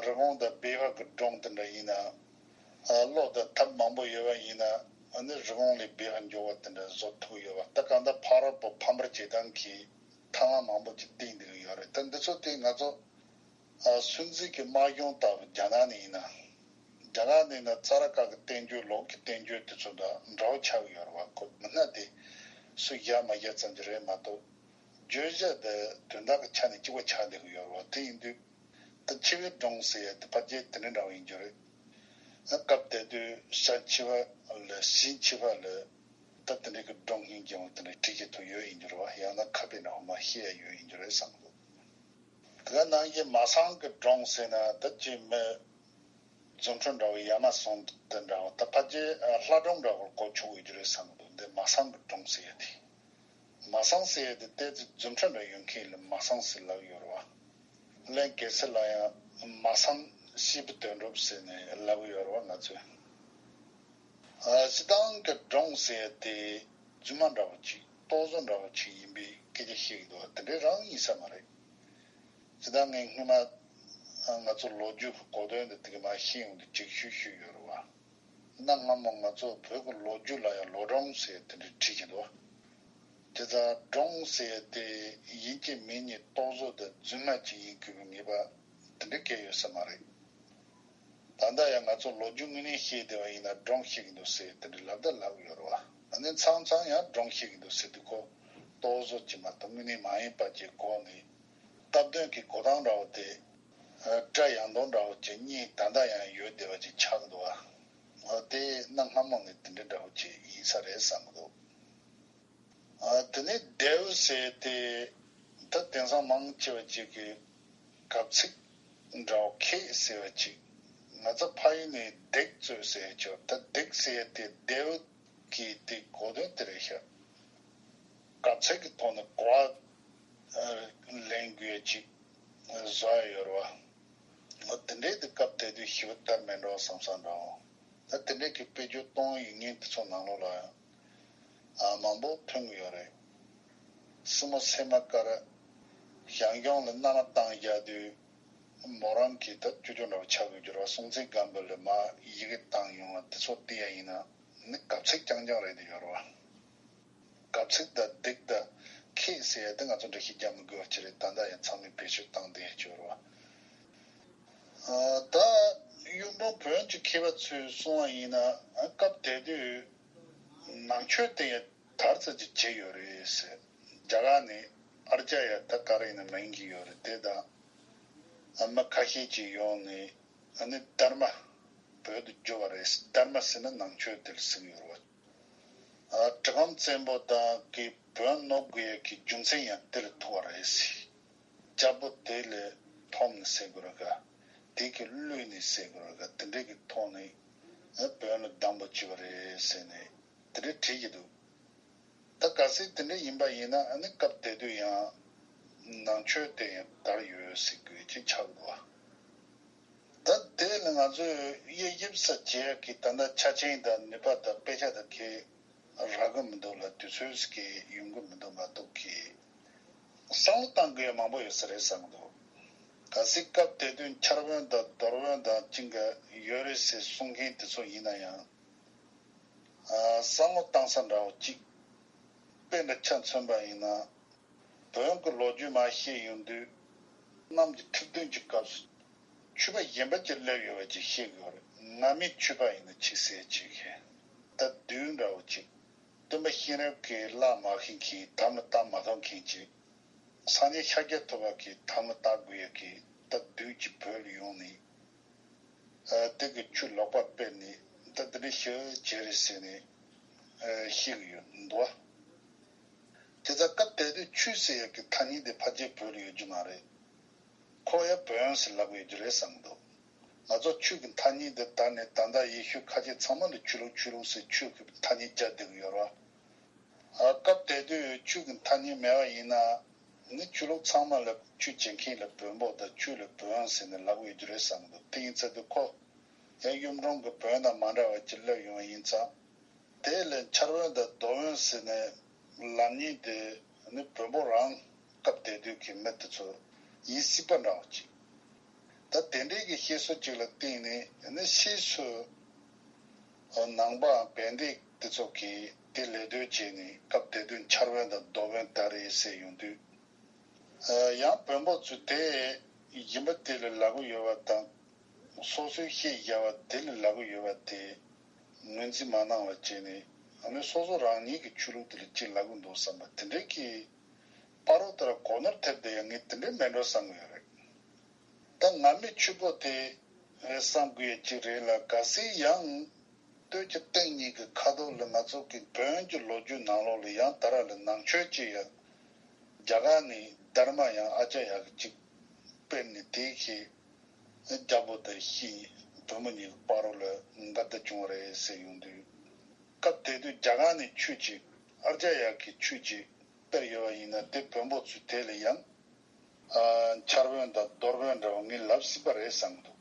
རི་བོང་དང་སྦལ་པ་གི་སྒྲུང་དེ་འདྲ་ཡིན་ན། བློ་དང་ཐབས་མང་པོ་ཡོད་པ་ཡིན་ན་ཨ་ནི་རི་བོང་ལས་སྦལ་པ་མགྱོགས་པ་དེ་འདྲ་བཟོ་ཐུབ་ཡོད་པ། ད་གང་ལྟར་ཕ་རོལ་པོ་ཕམ་པར་བྱེད་སྟངས་ཀྱི་ཐབས་ལམ་མང་པོ་ཅིག་བསྟེན་བསྡད་ཀྱི་ཡོད་རེད། ད་འདི་ཚོ་དེ་ང་ཚོ་ཨ་སུན་ཙི་གི་དམག་སྦྱོང་ལྟ་བུ་རྒྱ་ནག་ནས་ཡིན་ན། རྒྱ་གར་ནས་ཡིན་ན་རྩྭ་ར་ཀ་གི་བསྟན་བཅོས་ལུགས་ཀྱི་བསྟན་བཅོས་དེ་ཚོ་དང་འདྲ་བོ་ཆགས་ཀྱི་ཡོད་རེད་བ། ཁོ་མི་སྣ་དེ་སུ་བཞག་མ་བཞག་ཙམ་གྱི་རེད་མ་གཏོགས། བརྗོད་བྱ་དང་དོན་དག་གི་ཆ་ནས་གཅིག་པ་ཆགས་བསྡད་ཀྱི་ཡོད་རེད་བ། དེ་ཡིན་དུས་ད་འཆི་བའི་སྒྲུང་ཟེར་ཡ་དེ་ཕལ་ཆེར་དེ་འདྲ་འདྲ་བོ་ཡིན་རྒྱུ་རེད། སྐབས་དེ་དུས་ཞག་འཆི་བ་ལ་ཞིང་འཆི་བ་ལ་ད་དེ་འདྲ་གི་སྒྲུང་སྙིང་རྗེ་བོ་དེ་འདྲ་བྲིས་ཀྱི་ཐུག་ཡོད་ཡིན་རྒྱུ་རེད་བ། ཡང་ན་ཁ་དཔེ་འདྲ་བོ་མ་བཤད་ཡ་ཡོད་ཡིན་རྒྱུ་རེད་བསམ་གི་འདུག་དེ་ག་ནང་བཞིན་མ་སང་གི་སྒྲུང་ཟེར་ན་ད་ཅི་མི་རྫུ་འཕྲུལ་འདྲ་བོ་ཡ་མ་སང་དེ་འདྲ་བོ་ད་ཕལ་ཆེར་ལྷ་སྒྲུང་འདྲ་བོར་གོ་ཆོག་གི་རྒྱུ་རེད་བསམ་གི་འདུག་འདི་མ་སང་གི་སྒྲུང་ཟེར་ཡ་དེ། མ་སང་ཟེར་ཡ་དེ་ཏོག་ཙམ་རྫུ་འཕྲུལ་འདྲ་ཡོད་མཁན་ལ་མ་སང་ཟེར་ལབ་ཡོད་རེད་བ། ལན་གེ་སར་ལ་ཡང་མ་སང་སྐྱེས་བུ་དོན་གྲུབ་ཟེར་ནས་ལབ་ཡོད་རེད་བ་ང་ཚོས། ཨ་སྤྱིར་བཏང་གི་སྒྲུང་ཟེར་ཡ་དེ་རྫུན་མ་འདྲ་བོ་ཅིག་རྟོག་བཟོ་འདྲ་བོ་ཅིག་ཡིན་པའི་སྐད་ཆ་བཤད་ཀྱི་འདུག་བ། དེ་འདྲའི་རང་ཡིན་ས་མ་རེད། སྤྱིར་བཏང་ངས་སྔོན་མ་ང་ཚོ་ལོ་རྒྱུས་ཀྱི་གོ་དོན་འདི་དེ་ག་མ་ཤེས་ཡོང་དུས་ཅིག་ཞུ་ཞུས་ཡོད་རེད་བ། གནའ་སྔ་མོ་ང་ཚོ་བོད་ཀྱི་ལོ་རྒྱུས་ལ་ཡང་ལོ་སྒྲུང་ཟེར་དེ་འདྲ་བྲིས་ཀྱི་འདུག་དེ་ལྟར་སྒྲུང་ཟེར་དེ་ཡིན་གཅིག་མིན་གཉིས་རྟོག་བཟོ་དང་རྫུན་མ་ཅིག་ཡིན་དགོས་པའི་ངེས་པ་དེ་འདྲ་གང་ཡང་ཡོད་ས་མ་རེད། ད་ལྟ་ཡང་ང་ཚོ་ལོ་རྒྱུས་དངོས་གནས་བཤད་བསྡད་པ་ཡིན་ན་སྒྲུང་བཤད་ཀྱི་འདུག་ཟེར་དེ་འདྲ་ལབ་ད་ལབ་ཡོད་རེད་བ། ཨ་ནི་མཚམས་མཚམས་ཡང་སྒྲུང་བཤད་ཀྱི་འདུག་ཟེར་དུས་ཁོ་རྟོག་བཟོ་ཅིག་མ་གཏོགས་དངོས་གནས་མ་ཡིན་པ་ཅིག་གོ་ནས། སྟབས་བསྟུན་གྱི་གོ་སྟངས་འདྲ་བོ་དེ། སྒྲ་ཡང་དོ་འདྲ་བོ་ཅིག་གཉིས་ད་ལྟ་ཡང་ཡོད་བསྡད་པ་ཅིག་ཆགས་འདུག་ཨ། དེ་གནའ་སྔ་མོ་ནས་དེ་འདྲ་འདྲ་བོ་ཅིག་ཡིན་ས་རེད་བསམ་གི་འདུག་དེ་ནས་ལྡེའུ་ཟེར་དེ་ད་དེང་སང་མང་ཆེ་བ་ཅིག་གིས་གབ་ཚིག་འདྲ་བོ་ཁེག་ཟེར་བ་ཅིག་ང་ཚོ་ཕ་ཡུལ་ནས་བརྡེག་ཚོད་ཟེར་ཅིག་ད་བརྡེག་ཟེར་དེ་ལྡེའུ་གི་དེ་གོ་དོན་དེ་རེད་ཤག་གབ་ཚིག་གི་ཐོག་ནས་གོ་བ་ལེན་དགོས་ཅིག་བཟོ་ཡ་ཡོད་རེད་བ། འོ་དེ་འདྲའི་དེ་སྐབས་དེ་དུས་ཞེ་པོ་དར་མེད་འགྲོ་བསམ་བསམ་འདྲ་བོ། ད་དེ་འདྲའི་གི་དཔེ་བརྗོད་གཏོང་ཡིག་ངན་དེ་ཚོ་ནང་ལོགས་ལ་ཡང་ཨ་མང་པོ་ཐོན་གི་ཡོད་རེད། སྲིན་མོ་སེམས་མ་དཀར་ཞང་ཞུང་ལ་མནའ་མ་བཏང་བཞག་དུས་མོ་རང་གི་ད་ཅོ་ཅོ་འདྲ་བོ་ཆགས་ཡོད་རྒྱུ་རེད་བ། སྲོང་བཙན་སྒམ་པོ་ལ་མར་ཡི་གེ་བཏང་ཡོང་བ་དེ་ཚོ་བལྟས་ཡ་ཡིན་ན་ནི་གབ་ཚིག་རྐྱང་རྐྱང་རེད་དེ་ཡོད་རེད་བ། གབ་ཚིག་དང་བརྡེག་དང་ཁེག་ཟེར་ཡ་དེ་ང་ཚོ་འགྲེལ་བཤད་རྒྱག་མི་དགོས་པ་ཅིག་རེད། ད་ལྟ་ཡང་ཚང་མས་བེད་སྤྱོད་བཏང་བསྡད་ཡོད་རེད་བ། ཨ་ད་གཡུང་དྲུང་བོན་གྱི་མཁས་པ་ཚོས་གསུངས་པ་ཡིན་ན་ཨ་སྐབས་དེ་དུས་ནང་ཆོས་དེ་ཡང་དར་ཙམ་ཅིག་བྱས་ཡོད་རེད་ཟེར། རྒྱ་གར་ནས་ཨརྱ་ཡ་ད་ག་རེ་ཡིན་ན་མིང་གི་ཡོད་རེད། དེ་དང་ཨ་མི་ཁ་ཤས་ཅིག་ཡོང་ནས་ཨ་ནི་དྷརྨ་བོད་དུ་བསྒྱུར་བ་རེད། དྷརྨ་ཟེར་ན་ནང་ཆོས་དེ་ལ་ཟེར་གི་ཡོད་རེད་བ། ཨ་གྲི་གུམ་བཙན་པོ་དང་གི་བོན་ནོར་དགོས་ཡས་ཀྱི་རྒྱུ་མཚན་ཡང་དེ་ལ་ཐུག་པ་རེད་ཟེར། ལྕགས་པོ་དེ་ལས་ཐོབ་ནས་ཟེར་དགོས་རེད་ག་དེ་གི་བླུས་ནས་ཟེར་དགོས་རེད་ག་དེ་འདྲས་ཀྱི་ཐོག་ནས་ཨ་བོན་ལ་སྡང་པོ་བྱས་པ་རེད་ཟེར་ནས་དེ་འདྲས་བྲིས་ཀྱི་འདུག་ད་གལ་སྲིད་དེ་འདྲ་ཡིན་པ་ཡིན་ན་ཨ་ནི་སྐབས་དེ་དུས་ཡང་ནང་ཆོས་དེ་ཡང་དར་ཡོད་ཟེར་དགོས་ཀྱི་ཆགས་འདུག་ད་དེ་ལ་ང་ཚོས་དབྱེ་ཞིབ་ས་བྱེད་ཡག་གི་ད་ལྟ་ཆ་རྐྱེན་དང་ནུས་པ་དང་དཔེ་ཆ་དང་གི་རག་གི་མི་འདུག་ལ་དུས་ཚོད་ཀྱི་ཡོང་གི་མི་འདུག་མ་གཏོགས་ཀྱི་བསམ་བློ་བཏང་དགོས་ཡག་མང་པོ་ཡོད་ས་རེད་བསམ་གི་འདུག་གལ་སྲིད་སྐབས་དེ་དུས་འཆར་བོན་དང་རྡོར་བོན་དང་ཅིང་ག་ཡོད་རེད་ཟེར་གསུང་མཁན་དེ་ཚོ་ཡིན་ན་ཡང་། བསམ་བློ་བཏང་ས་འདྲ་བོ་གཅིག་དཔེ་འདྲ་ཆ་མཚོན་པ་ཡིན་ན། བོན་གྱི་ལོ་རྒྱུས་མར་བཤད་ཡོང་དུས། གནམ་གྱི་ཁྲི་བདུན་གྱི་སྐབས་སུ་ཆོས་པ་གཞན་པ་ཅིག་སླེབས་ཡོད་པ་ཅིག་བཤད་ཀྱི་ཡོད་རེད། ང་མི་ཆོས་པ་ཡིན་ན་ཅིག་ཟེར་ཅིག་ད་བདུད་འདྲ་བོ་ཅིག་སྟོན་པ་གཤེན་རབ་ཀྱིས་བརླག་མ་ཤེས་མཁན། དམ་ལ་བཏགས་མ་ཐུབ་མཁན་ཅིག་སངས་རྒྱས་ཤཱཀྱ་ཐུབ་པ་གིས་དམ་ལ་བཏགས་དགོས་ཡ་གི་ད་བདུད་ཀྱི་བོད་ལ་ཡོང་ནས། ཨ། དེ་གི་ཆོས་ལོག་པ་སྤེལ་ནས་ད་དེ་འདྲ་ཞིག་བྱས་རེད་ཟེར་ནས་ཨ་བཤད་གི་ཡོད་འདུག་བ། དེ་ཙང་སྐབས་དེ་དུས་ཆོས་ཟེར་ཡ་གི་ཐ་སྙད་དེ་ཕལ་ཆེར་བོད་ལ་ཡོད་རྒྱུ་མ་རེད། ཁོ་ཡ་བོན་ཟེར་ལབ་ཡོད་རྒྱུ་རེད་བསམ་གི་འདུག་ང་ཚོ་ཆོས་ཀྱི་ཐ་སྙད་དེ་དར་ནས་ད་ལྟ་ཡེ་ཤུ་ཁ་ཆེ་ཚང་མ་ལ་ཆོས་ལུགས་ཆོས་ལུགས་ཟེར་ཆོས་ཀྱི་ཐ་སྙད་རྒྱག་བསྡད་གི་ཡོད་རེད་བ། ཨ། སྐབས་དེ་དུས་ཆོས་ཀྱི་ཐ་སྙད་མེད་པ་ཡིན་ན། ནི་ཆོས་ལུགས་ཚང་མ་ལ་ཆོས་བྱེད་མཁན་ལ་བོན་པོ་དང་ཆོས་ལ་བོན་ཟེར་ནས་ལབ་ཡོད་རྒྱུ་རེད་བསམ་གི་འདུག་དེ་ཡིན་ཚེ་དུས་ཁོ་ཡང་གཡུང་དྲུང་གི་བོན་དང་མ་འདྲ་བ་ཅིག་སླེབས་ཡོང་བ་ཡིན་ཙང་། དེ་ལས་འཆར་བོན་དང་རྡོར་བོན་ཟེར་ནས་ལབ་མཁན་དེ་ནི་བོན་པོ་རང་སྐབས་དེ་དུས་ཀྱི་མི་དེ་ཚོ་ཡིན་སྲིད་པ་འདྲ་བོ་ཅིག་ད་དེ་འདྲའི་གི་བཤད་སྲོལ་ཅིག་ལ་བརྟེན་ནས་ནི་ཕྱིས་སུ་ནང་པའམ་བན་དེ་དེ་ཚོ་གིས་དེ་ལད་ཟློས་བྱས་ནས་སྐབས་དེ་དུས་འཆར་བོན་དང་རྡོར་བོན་དར་རེད་ཟེར་ཡོང་དུས། ཡང་བོན་པོ་ཚོས་དེ་ཡིན་པ་དེ་ལ་ལབ་གི་ཡོད་པ་དང་། སོ་སོའི་བཤད་བཞག་པ་དེ་ལ་ལབ་གི་ཡོད་པ་དེ་ངོས་འཛིན་མ་གནང་བ་བྱས་ནས། ཨ་ནི་སོ་སོ་རང་ཉིད་ཀྱི་ཆོས་ལུགས་དེ་ལ་ཅིག་ལབ་གི་འདུག་བསམ་པ་དེ་འདྲའི་གི་བར་དུ་ལྟར་གོ་ནོར་ཐེབས་བསྡད་ཡ་ངས་དེ་འདྲའི་མེད་འགྲོ་བསམ་གི་ཡོད་རེད། ད་ང་མི་ཆོས་པོ་དེ་བསམ་དགོས་ཡ་ཅིག་རེད་ལ། གལ་སྲིད་ཡང་སྟོད་ཀྱི་སྟེང་གཉིས་ཀྱི་ཁ་ཐོག་ལ་ང་ཚོ་གི་བོན་གྱི་ལོ་རྒྱུས་ནང་ལོགས་ལ་ཡང་ད་ར་ལ་ནང་ཆོས་ཅིག་ཡ་རྒྱ་གར་ནས་དྷརྨ་ཡང་ཨཱརྱ་ཡ་གི་ཅིག་སྤེལ་ནས། དེའི་ཤེས་རྒྱ་བོད་དང་ཤེས་བོད་མི་གཉིས་ཀྱི་བར་ལ་འགལ་ཟླ་བྱུང་བ་རེད་ཟེར་ཡོང་དུས། སྐབས་དེ་དུས་རྒྱ་གར་ནས་ཆོས་ཅིག་ཨཱརྱ་ཡ་གི་ཆོས་ཅིག་སྤེལ་ཡོད་པ་ཡིན་ན། དེ་བོན་པོ་ཚོས་དེ་ལ་ཡང་ཨ། འཆར་བོན་དང་རྡོར་བོན་འདྲ་བོ་ངས་ལབ་སྲིད་པ་རེད་བསམ་གི་འདུག་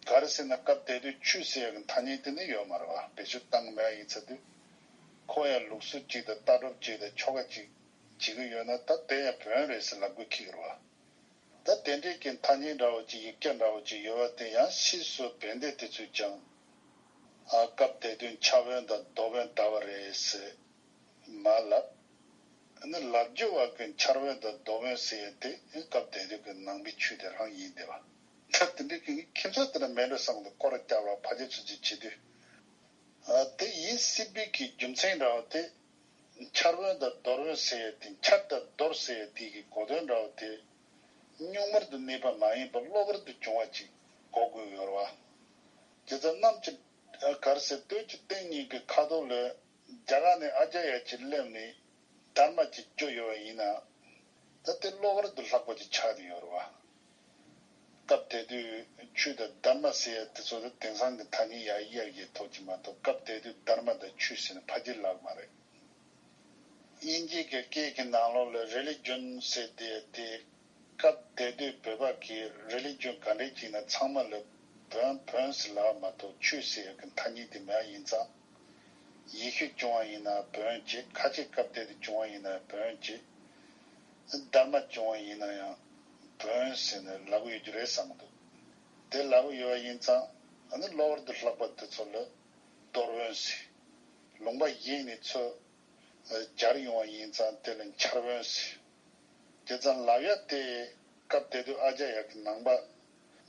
ག་རེ་ཟེར་ན། སྐབས་དེ་དུས་ཆོས་ཟེར་ཡ་གི་ཐ་སྙད་དེ་ནི་ཡོད་མ་རེད་བ། བེད་སྤྱོད་བཏང་མེད་ཡིན་ཚེ་དུས། ཁོ་ཡང་ལུགས་སྲོལ་གཅིག་དང་ལྟ་གྲུབ་གཅིག་དང་ཆོ་ག་གཅིག་བྱེད་ཀྱི་ཡོད་ན། ད་དེ་ཡང་བོན་རེད་ཟེར་ལབ་དགོས་ཁེལ་གི་རེད་བ། ད་དེ་འདྲའི་གི་ཐ་སྙད་འདྲ་བོ་ཅིག་ཡིག་ཆ་འདྲ་བོ་ཅིག་ཡོད་པ་དེ་ཡང་ཕྱིས་སུ་བན་དེ་དེ་ཚོས་ཀྱང་། ཨ། སྐབས་དེ་དུས་འཆར་བོན་དང་རྡོར་བོན་དར་བ་རེད་ཟེར་མ་ལབ། ཨ་ནི་ལབ་རྒྱུ་བ་གི་འཆར་བོན་དང་རྡོར་བོན་ཟེར་ཡ་དེ་སྐབས་དེ་དུས་ཀྱི་ནང་པའི་ཆོས་དེ་རང་ཡིན་བསྡད་པ། ད་དེ་འདྲའི་གི་ངའི་ཁྱིམ་ཚང་དེ་འདྲ་མེད་འགྲོ་བསམ་གི་འདུག་སྐོར་ར་བརྒྱབ་ར་ཕ་རྒྱ་ཚོ་ཅིག་བྱེད་དུས། ཨ། དེ་ཡིན་སྲིད་པའི་གི་རྒྱུ་མཚན་འདྲ་བ་དེ། འཆར་བོན་དང་རྡོར་བོན་ཟེར་ཡ་དེ། འཆར་དང་རྡོར་ཟེར་ཡ་དེ་གི་གོ་དོན་འདྲ་བ་དེ། སྙུང་མར་དུ་གནས་པ་མ་ཡིན་པར་གློ་བུར་དུ་བྱུང་བ་ཅིག་གོ་དགོས་ཡོད་རེད་བ། དེ་ལྟར་གནམ་གྱི་གར་ཟེར་སྟོད་ཀྱི་སྟེང་གཉིས་ཀྱི་ཁ་ཐོག་ལ་རྒྱ་གར་ནས་ཨཱརྱ་ཡ་ཅིག་སླེབས་ནས་དྷརྨ་ཅིག་བསྒྱུར་ཡོད་པ་ཡིན་ན། ད་དེ་གློ་བུར་དུ་ལྷག་པ་ཅིག་ཆགས་བསྡད་ཡོད་རེད་བ། སྐབས་དེ་དུས་ཆོས་དང་དྷརྨ་ཟེར་ཡ་དེ་ཚོ་ལ་དེང་སང་གི་ཐ་སྙད་ཡར་གཡར་ཡས་ཐོག་ཅིག་མ་གཏོགས། སྐབས་དེ་དུས་དྷརྨ་དང་ཆོས་ཟེར་ན་ཕལ་ཆེར་ལབ་མ་རེད། དབྱིན་ཇིའི་གི་སྐད་ཀྱི་ནང་ལོགས་ལ་རི་ལི་ཇོན་ཟེར་དེ་དེ། སྐབས་དེ་དུས་བོད་པ་གིས་རི་ལི་ཇོན་ག་འདྲས་ཅིག་ན་ཚང་མ་ལ་བོན་བོན་ཟེར་ལབ་མ་གཏོགས་ཆོས་ཟེར་ཡ་གི་ཐ་སྙད་དེ་མེད་པ་ཡིན་ཙང་། ཡེ་ཤུ་བྱུང་བ་ཡིན་ན་བོན་བྱེད། ཁ་ཆེ་སྐབས་དེ་དུས་བྱུང་བ་ཡིན་ན་བོན་བྱེད། དྷརྨ་བྱུང་བ་ཡིན་ན་ཡང་བོན་ཟེར་ནས་ལབ་ཀྱི་ཡོད་རྒྱུ་རེད་བསམ་གྱི་འདུག་དེ་ལབ་ཀྱི་ཡོད་པ་ཡིན་ཙང་། ཨ་ནི་གློ་བུར་དུ་ལྷག་པ་དེ་ཚོ་ལ་རྡོར་བོན་ཟེར། ལུང་པ་གཞན་ནས་ཚུར་སྦྱར་ཡོང་བ་ཡིན་ཙང་དེ་ལ་འཆར་བོན་ཟེར། དེ་ཙང་ལབ་ཡ་དེ། སྐབས་དེ་དུས་ཨཱརྱ་ཡ་གི་ནང་པ་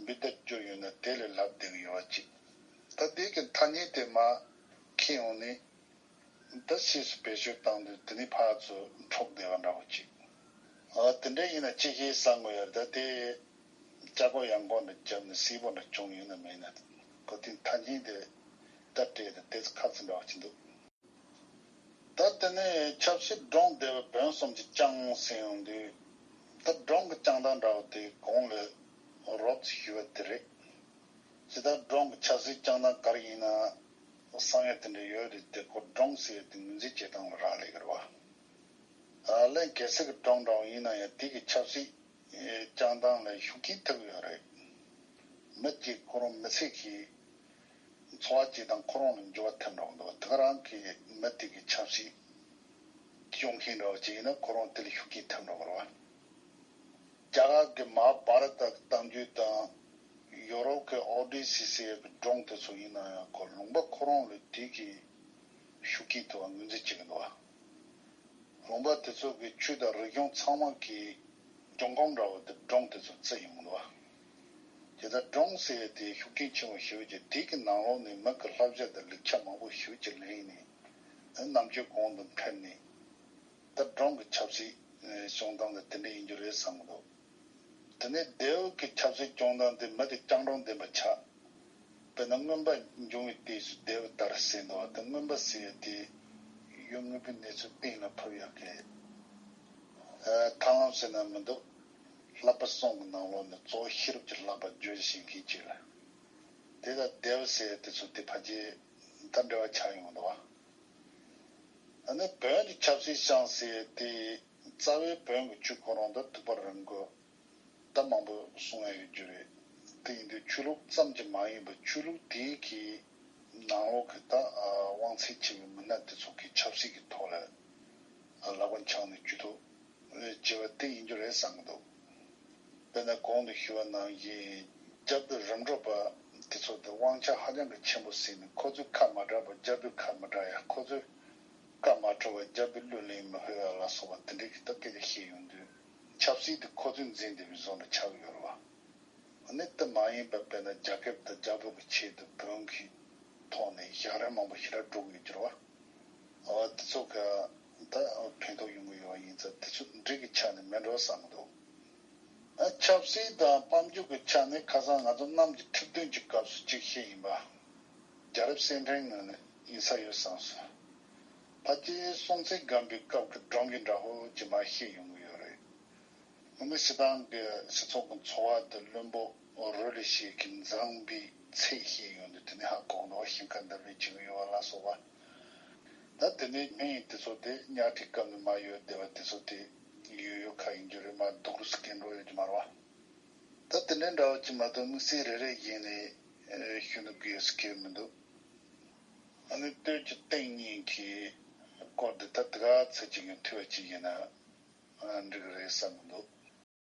བུདྡྷ་བསྒྱུར་ཡོད་ན་དེ་ལ་ལབ་བསྡད་ཀྱི་ཡོད་པ་ཅིག་ད་དེ་གི་ཐ་སྙད་དེ་མར་འཁྱེར་ཡོང་ནས། ད་ཕྱིས་སུ་བེད་སྤྱོད་བཏང་དུས་དེ་ནི་ཕར་ཚུར་འཕྲོག་བསྡད་པ་འདྲ་བོ་ཅིག་ཨ། དེ་འདྲ་ཡིན་ན་ཅི་ཞིག་བསམ་དགོས་ཡ་རེད། ད་དེ་ལྕགས་པོ་ཡང་སྒོ་འདྲ་བརྒྱབ་ནས་སིལ་བུ་འདྲ་བྱུང་ཡོད་ན་མེད་ན། ཁོ་དེ་ཐ་སྙད་དེ་ད་སྤྲད་དེ་དེ་ཚོ་ཁག་ཚིག་འདྲ་བོ་ཅིག་འདུག་ད་དེ་ནས་ཆབ་སྲིད་འབྲོང་སྡེ་པ་བོན་གསུམ་གྱི་ལྕང་ཟེར་ཡོང་དུས། ད་འབྲོང་གི་ལྕང་སྟངས་འདྲ་བོ་དེ་གོང་ལ་རོབ་ཙམ་ཞུས་པ་དེ་རེད། ཇི་ལྟར་འབྲོང་གི་ཆབ་སྲིད་ལྕང་སྟངས་ག་རེ་ཡིན་ན་བསམ་ཡ་དེ་འདྲ་ཡོད་རེད་དེ། ཁོ་འབྲོང་ཟེར་ཡ་དེ་ངོས་འཛིན་བྱེད་སྟངས་ལ་རག་ལས་ཀྱི་རེད་བ། ཨ་ལས་གལ་སྲིད་ཀྱི་འབྲོང་འདྲ་བོ་ཡིན་ན་ཡང་དེ་གི་ཆབ་སྲིད་ལྕང་སྟངས་ལ་ཤུགས་རྐྱེན་ཐེབས་ཀྱི་ཡོད་རེད། མི་གཅིག་ཁོ་རང་མི་ཚེ་གི་འཚོ་བ་སྐྱེལ་སྟངས་ཁོ་རང་ལ་འགྱུར་བ་ཐེབས་འགྲོ་གི་འདུག་དེ་ག་རང་གི་མི་དེ་གི་ཆབ་སྲིད་སྐྱོང་མཁན་འདྲ་བོ་ཅིག་ཡིན་ན་ཁོ་རང་དེ་ལ་ཤུགས་རྐྱེན་ཐེབས་འགྲོ་གི་རེད་བ། རྒྱ་གར་གྱི་མ་ཧཱ་བྷ་ར་ཏ་གི་གཏམ་རྒྱུད་དང་ཡོ་རོབ་ཀྱི་ཨོ་ཌི་སི་ཟེར་ཡ་གི་སྒྲུང་དེ་ཚོ་ཡིན་ན་ཡང་ཁོ་ལུང་པ་ཁོ་རང་ལ་དེ་གི་ ཤུགས་རྐྱེན་ཐེབས་པ་ངོས་འཛིན་བྱེད་ཀྱི་འདུག་བ། ལུང་པ་དེ་ཚོ་གི་ཆུ་དང་རི་ལྗོངས་ཚང་མ་གི་འབྱུང་ཁུངས་འདྲ་བོ་དེ་སྒྲུང་དེ་ཚོ་བརྩི་ཡོང་གི་འདུག་བ། དེ་ལྟར་སྒྲུང་ཟེར་ཡས་དེ་ཤུགས་རྐྱེན་ཆེན་པོ་ཞེ་པོ་ཅིག་དེ་གི་ནང་ལོགས་ནས་མི་གི་བསླབ་བྱ་དང་ལེགས་ཆ་མང་པོ་ཞེ་པོ་ཅིག་ལེན་ནས་རྣམ་དཔྱོད་གོང་དུ་འཕེལ་ནས། ད་སྒྲུང་གི་ཆབ་སྲིད་བྱུང་སྟངས་དེ་དེ་འདྲ་ཡིན་རྒྱུ་རེད་བསམ་གི་འདུག་དེ་ནས་ལྡེའུ་གི་ཆབ་སྲིད་བྱུང་སྟངས་དེ་མི་དེ་སྤྱང་གྲུང་ལྡན་པ་ཆགས། དཔེར་ན་རྔོན་པ་འབྱུང་བའི་དུས་སུ་ལྡེའུ་དར་ཟེར་འདུག་བ། དེ་རྔོན་པ་ཟེར་ཡས་དེ་ཡུལ་དངོས་པོའི་གནས་ཚུལ་གཏན་ལ་ཕབ་ཡག་གི་ཨ་ཐབས་ལམ་ཟེར་ན་མི་འདུག་བསླབ་པ་གསུམ་གྱི་ནང་ལོགས་ནས་གཙོ་བོ་ཤེས་རབ་ཀྱི་བསླབ་པ་བརྗོད་བྱེད་མཁན་ཅིག་ལ། དེ་ལ་ལྡེའུ་ཟེར་ཡས་དེ་ཚོ་དེ་ཕལ་ཆེར་ད་འབྲེལ་བ་ཆགས་ཡོང་གི་འདུག་བ། ཨ་ནི་བོན་གྱི་ཆབ་སྲིད་བྱུང་ཟེར་ཡས་དེ་རྩ་བའི་བོན་གྱི་ཆོས་ཁོ་རང་ད་ཐུབ་པ་རང་གི་ད་མང་པོ་གསུང་ཡ་ཡོད་རྒྱུ་རེད། དེ་ཡིན་དུས་ཆོས་ལུགས་ཙམ་གྱིས་མ་ཡིན་པར་ཆོས་ལུགས་དེའི་གི་ནང་ལོགས་ཀྱི་ད་ཨ་དབང་ཚད་ཆེ་བའི་མི་སྣ་དེ་ཚོ་གི་ཆབ་སྲིད་ཀྱི་ཐོག་ལ་ཨ་ལག་པ་འཆང་ནས་ཇུས་གཏོགས་བྱས་པ་དེ་ཡིན་རྒྱུ་རེད་བསམ་གྱི་འདུག་དཔེར་ན་གོང་དུ་ཞུས་པ་ནང་བཞིན་རྒྱ་བོད་རིམ་གྲོ་པ་དེ་ཚོ་དེ་དབང་ཆ་ཧ་ཅང་གི་ཆེན་པོ་ཟིན་ནས་ཁོ་ཚོས་ཁ་མ་གྲགས་པ་རྒྱ་བོད་ཁ་མ་གྲགས་ཡ། ཁོ་ཚོས་བཀའ་མ་འཁྲོལ་བར་རྒྱ་བོད་གླུ་ལེན་མི་ཕོད་ཡ་ལ་སོགས་པ་དེ་འདྲའི་གི་ད་སྐད་ཆ་བཤད་ཡོང་དུས་ཆབ་སྲིད་དེ་ཁོ་ཚོས་འཛིན་བསྡད་པའི་བཟོ་འདྲ་ཆགས་ཡོད་རེད་བ། ཨ་ནི་དེ་མ་ཡིན་པ་དཔེར་ན་རྒྱ་སྐད་དང་རྒྱ་བོད་ཀྱི་ཆེད་དུ་བོན་གྱི་ཐོག་ནས་ཞལ་རས་མང་པོ་ཞེ་དྲག་སྒྲུག་ཡོད་ཀྱི་རེད་བ། ཨ་དེ་ཚོ་ག་ད་ཕན་ཐོགས་ཡོང་གི་ཡོད་པ་ཡིན་ཙང་དེ་ཚོ་འགྲིག་གི་ཆ་ནས་མེད་འགྲོ་བསམ་གི་འདུག་ཨ་ཆབ་སྲིད་དང་དཔལ་འབྱོར་གྱི་ཆ་ནས་ཁ་སང་ང་ཚོ་གནམ་གྱི་འཁྲབ་སྟོན་གྱི་སྐབས་སུ་གཅིག་བཤད་ཡིན་པ། རྒྱལ་རབས་གསེར་ཕྲེང་ནང་ནས་ཡིན་ས་ཡོད་བསམ་སོང་། ཕལ་ཆེར་སྲོང་བཙན་སྒམ་པོའི་སྐབས་ཀྱི་སྒྲུང་གི་འདྲ་པོ་ཅིག་མར་བཤད་ཡོང་གི་ཡོད་རེད། མི་སྤྱི་བཏང་གི་སྤྱི་ཚོགས་ཀྱི་འཚོ་བ་དེ་བློན་པོ་རུ་ལི་ཤེས་ཀྱི་མཛངས་པའི་ཚད་བཤད་ཡོང་དུས་དེ་ནས་ཧ་གོ་འདུག་ཞིང་ཁ་འདེབས་ལས་བྱེད་ཀྱི་ཡོད་པ་ལ་སོགས་པ། ད་དེ་ནས་སྨན་ཡིན་དེ་ཚོ་དེ་གཉའ་ཁྲིའི་སྐབས་ནས་མར་ཡོད་བསྡད་པ་དེ་ཚོ་དེ་ཡོད་ཡོད་ཁ་ཡིན་རྒྱུ་རེད་མ་གཏོགས་སུ་སྐད་འགྲོ་ཡོད་ཀྱི་མ་རེད་བ། ད་དེ་འདྲའི་འདྲ་བོ་ཅིག་མ་གཏོགས་དམིགས་བསལ་རེ་རེ་བཞིན་ནས་ཨེ་ཞུ་ནུས་ཀྱི་ཡོད་ཟེར་གྱི་མི་འདུག་ཨ་ནི་སྟོད་ཀྱི་སྟེང་གཉིས་ཀྱི་སྐོར་དེ་ད་དེ་ག་ཚད་ཅིག་གི་མཐུད་པ་ཅིག་ཡིན་ན་ཨ་འགྲིག་གི་རེད་བསམ་གི་འདུག